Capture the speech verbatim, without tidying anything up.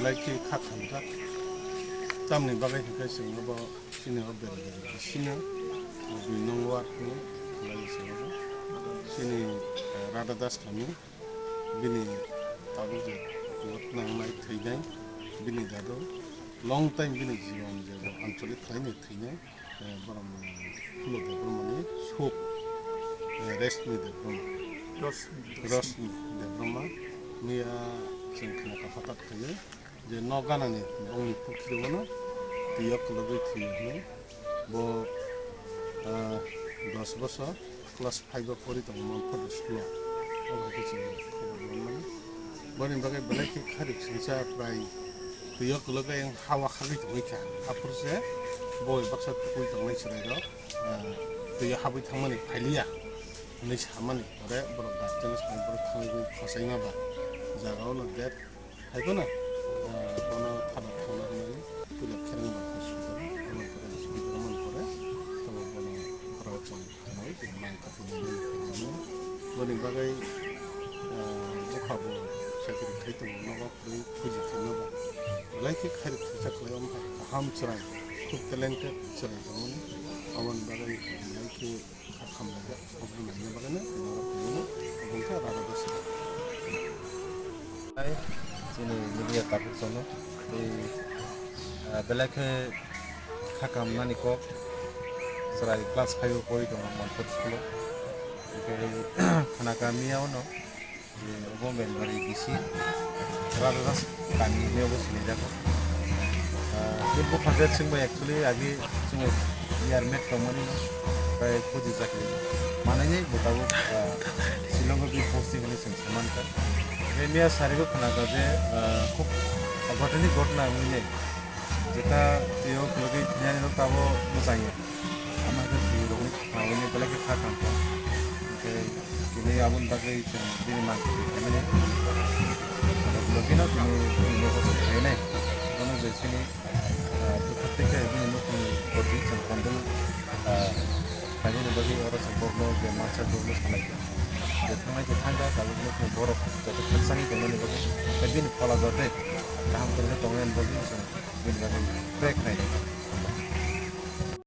Bai khe kha khamjak. Tamni bagwi hwnkhe chwng bo chini o Belgiri bisino dui nong ward ni khlai chwng bo chini, eh, Radha Das kami bini tabuk je nangnai thwinai bini dado long time bini jibon je bo ancholik khlaini thwinai. Eh, borok ni Phulok Debbarma ni suk, eh, Reshmi Debbarma. Rosmi. Rosmi Debbarma miya chwng khna kapha tak khayo je nok gana ni bongni pukhri bono twi o kwlwgwi thwi hwnwi bo, ah, dos bosor class five o pori tongo Manphoto school o. Obo hai khe chwng khobor manmani. Boni bagwi belai khe kharik singsa prai twi o kwlwk ayang hawa khagwi tongwi kha. Aphuru se boi baksa tukui tongnai chwrai rok, ah, twi o habwi thangmani phailiya hwnwi samani. Ore borok guardian samani borok thangwi khosai ma ba jaga o no det. Hai phano, ah, bono thana thangna hwnwi puila kherang ba khe sujak, aboni pore sujak, aboni pore tamo bono borok chwng thangwi tong mang kha thwinani. Boni bagwi, ah, bwkha bo chakri khai tongo, nogo kwrwi phuji khaima ba. Belai khe khairi khaisa khlai, omo hai kaham chwrai, khub talented chwrai tongmani. Aboni bagwi belai khe Kha khamlaijak, obo naina bagwino norok twiwi obo wngkha Radha Das. Hai, chini media tabuk chwngno tei, ah, belai khe kha kamnani kok, chwrai class five o pori tongo Manphoto school o. Hwnkhe khna kamiya ono. Obo Melbari B C, Radha Das kami hinwi obo sinijago. Ah, tei buphang khe chwngbai actually agi chwngbai year mate tongmani no, tai phuji chakri manwi bo tabuk, ah, Shillong o bini posting hinwi chwng sai mankha. Tei miya sarigo khwnakha je, ah, khub gotini gotna wngwi nai. Jeta twiwi khulugwi thwinani rok tabo mwchangya. Ama khe twi rokni khwnawi belai khe kha khamkha. Hwnkhe tini aboni bagwi chwng bini mang khaimani. Khulugwino tini bini nogo chwng khainai. Bono je chini, ah, bwkhak twi khe bini nukhungni goti chwng condemn, ah, khainani bagwi oro chwng borokno je mansa borokno salaikha. Je thangnai khe thangkha, tabuk nukhungni borok joto khakchangwi tongmani bagwi. Tei bini phola joto kaham kwrwngkhe tongmani bagwi chwng Bini bagwi pray khlai.